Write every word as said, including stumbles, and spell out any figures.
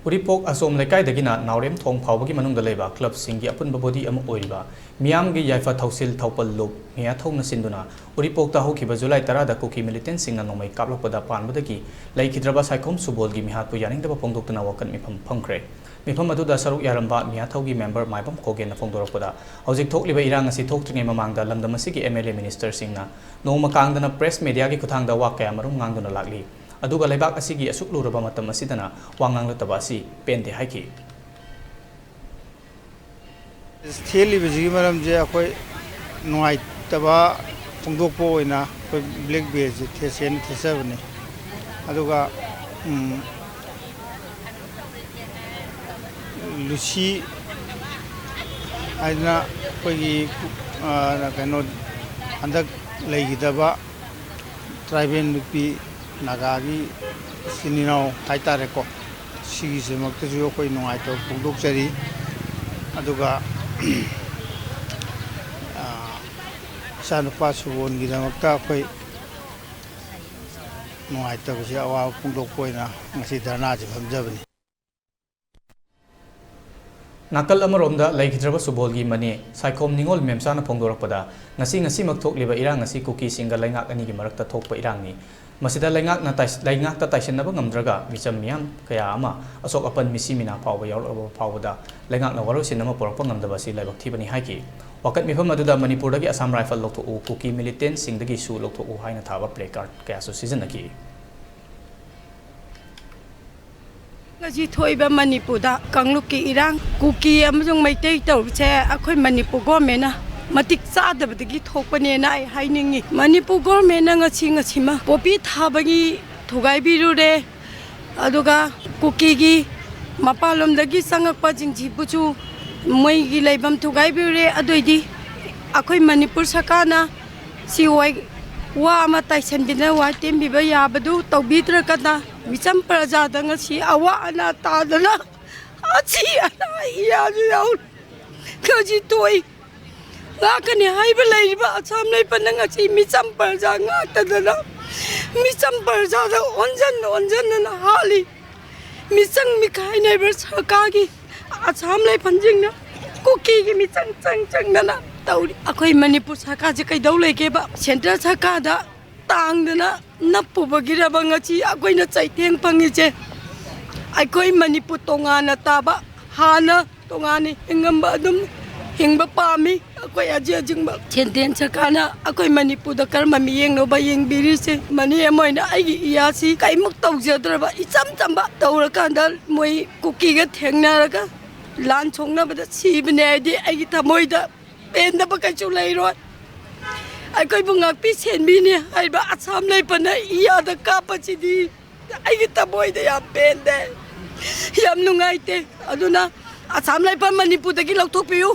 ꯎꯔꯤꯄꯣꯛ ꯑꯆꯣꯝ ꯂꯩꯀꯥꯏꯗꯒꯤꯅ ꯅꯥꯎꯔꯦꯝ ꯊꯣꯡ ꯐꯥꯎꯕꯒꯤ ꯃꯅꯨꯡꯗ ꯂꯩꯕ ꯀ꯭ꯂꯕꯁꯤꯡꯒꯤ ꯑꯄꯨꯟꯕ ꯕꯣꯗꯤ ꯑꯃ ꯑꯣꯏꯔꯤꯕ ꯃꯤꯌꯥꯝꯒꯤ ꯌꯥꯏꯐ ꯊꯧꯁꯤꯜ ꯊꯧꯄꯜ ꯂꯨꯞ ꯃꯤꯌꯥꯊꯧꯅ ꯁꯤꯟꯗꯨꯅ ꯎꯔꯤꯄꯣꯛꯇ ꯍꯧꯈꯤꯕ ꯖꯨꯂꯥꯏ ꯇꯔꯥꯗ ꯀꯨꯀꯤ ꯃꯤꯂꯤꯇꯦꯟꯁꯤꯡꯅ ꯅꯣꯡꯃꯩ ꯀꯥꯞꯂꯛꯄꯗ ꯄꯥꯟꯕꯗꯒꯤ ꯂꯩꯈꯤꯗ꯭ꯔꯕ ꯁꯥꯏꯈꯣꯝ ꯁꯨꯕꯣꯜꯒꯤ ꯃꯤꯍꯥꯠꯄꯨ ꯌꯥꯅꯤꯡꯗꯕ ꯐꯣꯡꯗꯣꯛꯇꯨꯅ ꯋꯥꯀꯠ ꯃꯤꯐꯝ ꯐꯝꯈ꯭ꯔꯦ꯫ ꯃꯤꯐꯝ ꯑꯗꯨꯗ ꯁꯔꯨꯛ ꯌꯥꯔꯝꯕ ꯃꯤꯌꯥꯊꯧꯒꯤ ꯃꯦꯝꯕꯔ ꯃꯥꯏꯕꯝ ꯈꯣꯒꯦꯟꯅ ꯐꯣꯡꯗꯣꯔꯛꯄꯗ, ꯍꯧꯖꯤꯛ ꯊꯣꯛꯂꯤꯕ ꯏꯔꯥꯡ ꯑꯁꯤ ꯊꯣꯛꯇ꯭ꯔꯤꯉꯩ ꯃꯃꯥꯡꯗ ꯂꯝꯗꯝ ꯑꯁꯤꯒꯤ ꯑꯦꯝ ꯑꯦꯜ ꯑꯦ ꯃꯤꯅꯤꯁꯇꯔꯁꯤꯡꯅ ꯅꯣꯡꯃ ꯀꯥꯡꯗꯅ ꯄ꯭ꯔꯦꯁ ꯃꯦꯗꯤꯌꯥꯒꯤ ꯈꯨꯠꯊꯥꯡꯗ ꯋꯥ ꯀꯌꯥ ꯃꯔꯨꯝ ꯉꯥꯡꯗꯨꯅ ꯂꯥꯛꯂꯤ꯫ ꯑꯗꯨꯒ ꯂꯩꯕꯥꯛ ꯑꯁꯤꯒꯤ ꯑꯁꯨꯛ ꯂꯨꯔꯕ ꯃꯇꯝ ꯑꯁꯤꯗꯅ ꯋꯥ ꯉꯥꯡꯂꯛꯇꯕ ꯑꯁꯤ ꯄꯦꯟꯗꯦ ꯍꯥꯏꯈꯤ꯫ ꯊꯦꯠꯂꯤꯕꯁꯤꯒꯤ ꯃꯔꯝꯁꯦ ꯑꯩꯈꯣꯏ ꯅꯨꯡꯉꯥꯏꯇꯕ ꯐꯣꯡꯗꯣꯛꯄ ꯑꯣꯏꯅ ꯑꯩꯈꯣꯏ ꯕ꯭ꯂꯦꯛ ꯕꯦꯖꯁꯦ ꯊꯦꯠꯁꯦꯅ ꯊꯦꯠꯆꯕꯅꯤ꯫ ꯑꯗꯨꯒ, ꯎꯝ, ꯂꯨꯁꯤ ꯍꯥꯏꯗꯅ ꯑꯩꯈꯣꯏꯒꯤ, ꯑ, ꯀꯩꯅꯣ, ꯍꯟꯗꯛ ꯂꯩꯈꯤꯗꯕ ꯇ꯭ꯔꯥꯏꯕꯦꯜ ꯅꯨꯄꯤ, ꯅꯥꯒꯥꯒꯤ ꯏꯆꯤꯟ ꯏꯅꯥꯎ ꯍꯥꯏꯇꯥꯔꯦꯀꯣ, ꯁꯤꯒꯤꯁꯤꯃꯛꯇꯁꯨ ꯑꯩꯈꯣꯏ ꯅꯨꯡꯉꯥꯏꯇꯕ ꯐꯣꯡꯗꯣꯛꯆꯔꯤ꯫ ꯑꯗꯨꯒ, ꯑ, ꯏꯆꯥꯅꯨꯄꯥ ꯁꯨꯕꯣꯟꯒꯤꯗꯃꯛꯇ ꯑꯩꯈꯣꯏ ꯅꯨꯡꯉꯥꯏꯇꯕꯁꯤ, ꯑꯋꯥꯕ ꯐꯣꯡꯗꯣꯛꯄ ꯑꯣꯏꯅ ꯉꯁꯤ ꯙꯔꯅꯥꯁꯤ ꯐꯝꯖꯕꯅꯤ꯫ ꯅꯥꯀꯜ ꯑꯃꯔꯣꯝꯗ ꯂꯩꯈꯤꯗ꯭ꯔꯕ ꯁꯨꯕꯣꯜꯒꯤ ꯃꯅꯦ ꯁꯥꯏꯈꯣꯝ ꯅꯤꯉꯣꯜ ꯃꯦꯝꯆꯥꯅ ꯐꯣꯡꯗꯣꯔꯛꯄꯗ, ꯉꯁꯤ ꯉꯁꯤꯃꯛ ꯊꯣꯛꯂꯤꯕ ꯏꯔꯥꯡ ꯑꯁꯤ ꯀꯨꯀꯤꯁꯤꯡꯒ ꯂꯩꯉꯥꯛ ꯑꯅꯤꯒꯤ ꯃꯔꯛꯇ ꯊꯣꯛꯄ ꯏꯔꯥꯡꯅꯤ꯫ ꯃꯁꯤꯗ ꯂꯩꯉꯥꯛꯅ ꯇꯥꯏ-, ꯂꯩꯉꯥꯛꯇ ꯇꯥꯏꯁꯤꯟꯅꯕ ꯉꯝꯗ꯭ꯔꯒ ꯃꯤꯆꯝ ꯃꯤꯌꯥꯝ ꯀꯌꯥ ꯑꯃ ꯑꯁꯣꯛ ꯑꯄꯟ, ꯃꯤꯁꯤ ꯃꯤꯅꯥ ꯐꯥꯎꯕ ꯌꯥꯎꯔꯛꯂꯕ ꯐꯥꯎꯕꯗ ꯂꯩꯉꯥꯛꯅ ꯋꯥꯔꯣꯏꯁꯤꯟ ꯑꯃ ꯄꯨꯔꯛꯄ ꯉꯝꯗꯕ ꯑꯁꯤ ꯂꯥꯏꯕꯛ ꯊꯤꯕꯅꯤ ꯍꯥꯏꯈꯤ꯫ ꯋꯥꯀꯠ ꯃꯤꯐꯝ ꯑꯗꯨꯗ ꯃꯅꯤꯄꯨꯔꯗꯒꯤ ꯑꯁꯥꯝ ꯔꯥꯏꯐꯜ ꯂꯧꯊꯣꯛꯎ, ꯀꯨꯀꯤ ꯃꯤꯂꯤꯇꯦꯟꯁꯤꯡꯗꯒꯤꯁꯨ ꯂꯧꯊꯣꯛꯎ ꯍꯥꯏꯅ ꯊꯥꯕ ꯄ꯭ꯂꯦ ꯀꯥꯔꯗ ꯀꯌꯥꯁꯨ ꯁꯤꯖꯤꯟꯅꯈꯤ꯫ ꯉꯁꯤ ꯊꯣꯛꯏꯕ ꯃꯅꯤꯄꯨꯔꯗ ꯀꯥꯡꯂꯨꯞꯀꯤ ꯏꯔꯥꯡ, ꯀꯨꯀꯤ ꯑꯃꯁꯨꯡ ꯃꯩꯇꯩ ꯇꯧꯔꯤꯁꯦ ꯑꯩꯈꯣꯏ ꯃꯅꯤꯄꯨꯔ ꯒꯣꯔꯃꯦꯟꯅ ꯃꯇꯤꯛ ꯆꯥꯗꯕꯗꯒꯤ ꯊꯣꯛꯄꯅꯦꯅ ꯑꯩ ꯍꯥꯏꯅꯤꯡꯉꯤ꯫ ꯃꯅꯤꯄꯨꯔ ꯒꯣꯔꯃꯦꯟꯅ ꯉꯁꯤ ꯉꯁꯤꯃ ꯄꯣꯄꯤ ꯊꯥꯕꯒꯤ ꯊꯨꯒꯥꯏꯕꯤꯔꯨꯔꯦ, ꯑꯗꯨꯒ ꯀꯨꯀꯤꯒꯤ ꯃꯄꯥꯟꯂꯣꯝꯗꯒꯤ ꯆꯪꯉꯛꯄꯁꯤꯡꯁꯤꯕꯨꯁꯨ ꯃꯣꯏꯒꯤ ꯂꯩꯐꯝ ꯊꯨꯒꯥꯏꯕꯤꯔꯨꯔꯦ꯫ ꯑꯗꯨꯏꯗꯤ ꯑꯩꯈꯣꯏ ꯃꯅꯤꯄꯨꯔ ꯁꯔꯀꯥꯔꯅ ꯁꯤ ꯋꯥꯏ-, ꯋꯥ ꯑꯃ ꯇꯥꯏꯁꯟꯕꯤꯗꯅ ꯋꯥ ꯇꯦꯝꯕꯤꯕ ꯌꯥꯕꯗꯨ ꯇꯧꯕꯤꯗ꯭ꯔꯀꯥꯟꯗ ꯃꯤꯆꯝ ꯄ꯭ꯔꯖꯥꯗ ꯉꯁꯤ ꯑꯋꯥ ꯑꯅꯥ ꯇꯥꯗꯅ ꯑꯁꯤ ꯑꯅꯥ ꯏꯌꯥꯁꯨ ꯌꯥꯎꯔꯤ꯫ ꯉꯁꯤ ꯊꯣꯛꯏ꯫ ꯉꯥꯛꯀꯅꯤ ꯍꯥꯏꯕ ꯂꯩꯔꯤꯕ ꯑꯁꯥꯝ ꯂꯩꯄꯟꯗ ꯉꯁꯤ ꯃꯤꯆꯝ ꯄ꯭ꯔꯖꯥ ꯉꯥꯛꯇꯗꯅ ꯃꯤꯆꯝ ꯄ꯭ꯔꯖꯥꯗ ꯑꯣꯟꯁꯤꯟ ꯑꯣꯟꯁꯤꯟꯗꯅ ꯍꯥꯠꯂꯤ꯫ ꯃꯤꯆꯪ ꯃꯤꯈꯥꯏ ꯅꯥꯏꯕ ꯁꯔꯀꯥꯔꯒꯤ ꯑꯁꯥꯝ ꯂꯩꯐꯝꯁꯤꯡꯅ ꯀꯨꯀꯤꯒꯤ ꯃꯤꯆꯪ ꯆꯪ ꯆꯪꯗꯅ ꯇꯧꯔꯤ꯫ ꯑꯩꯈꯣꯏ ꯃꯅꯤꯄꯨꯔ ꯁꯔꯀꯥꯔꯁꯦ ꯀꯩꯗꯧ ꯂꯩꯒꯦꯕ? ꯁꯦꯟꯇ꯭ꯔꯦꯜ ꯁꯔꯀꯥꯔꯗ ꯇꯥꯡꯗꯅ ꯅꯞꯄꯨꯕꯒꯤꯔꯕ ꯉꯁꯤ ꯑꯩꯈꯣꯏꯅ ꯆꯩꯊꯦꯡ ꯐꯪꯉꯤꯁꯦ? ꯑꯩꯈꯣꯏ ꯃꯅꯤꯄꯨꯔ ꯇꯣꯉꯥꯟꯅ ꯇꯥꯕ, ꯍꯥꯟꯅ ꯇꯣꯉꯥꯟꯅ ꯍꯤꯡꯉꯝꯕ ꯑꯗꯨꯝ ꯍꯤꯡꯕ ꯄꯥꯝꯃꯤ꯫ ꯑꯩꯈꯣꯏ ꯍꯧꯖꯤꯛ ꯍꯧꯖꯤꯛꯃꯛ ꯁꯦꯟꯇ꯭ꯔꯦꯜ ꯁꯔꯀꯥꯔꯅ ꯑꯩꯈꯣꯏ ꯃꯅꯤꯄꯨꯔꯗ ꯀꯔꯝꯕ ꯃꯤꯠꯌꯦꯡꯅꯣꯕ ꯌꯦꯡꯕꯤꯔꯤꯁꯦ? ꯃꯅꯤ ꯑꯃ ꯑꯣꯏꯅ ꯑꯩꯒꯤ ꯏꯌꯥꯁꯤ ꯀꯔꯤꯃꯨꯛ ꯇꯧꯖꯗ꯭ꯔꯕ ꯏꯆꯝ ꯆꯝꯕ ꯇꯧꯔꯀꯥꯟꯗ ꯃꯣꯏ ꯀꯨꯀꯤꯒ ꯊꯦꯡꯅꯔꯒ ꯂꯥꯟ ꯁꯣꯛꯅꯕꯗ ꯁꯤꯕꯅꯦ ꯍꯥꯏꯗꯤ ꯑꯩꯒꯤ ꯊꯃꯣꯏꯗ ꯄꯦꯟꯗꯕ ꯀꯩꯁꯨ ꯂꯩꯔꯣꯏ꯫ ꯑꯩꯈꯣꯏꯕꯨ ꯉꯥꯛꯄꯤ ꯁꯦꯟꯕꯤꯅꯤ ꯍꯥꯏꯕ ꯑꯁꯥꯝ ꯂꯩꯄꯅ ꯏꯌꯥꯗ ꯀꯥꯞꯄꯁꯤꯗꯤ ꯑꯩꯒꯤ ꯊꯃꯣꯏꯗ ꯌꯥꯝ ꯄꯦꯟꯗꯦ, ꯌꯥꯝ ꯅꯨꯡꯉꯥꯏꯇꯦ꯫ ꯑꯗꯨꯅ ꯑꯁꯥꯝ ꯂꯩꯄ ꯃꯅꯤꯄꯨꯔꯗꯒꯤ ꯂꯧꯊꯣꯛꯄꯤꯌꯨ꯫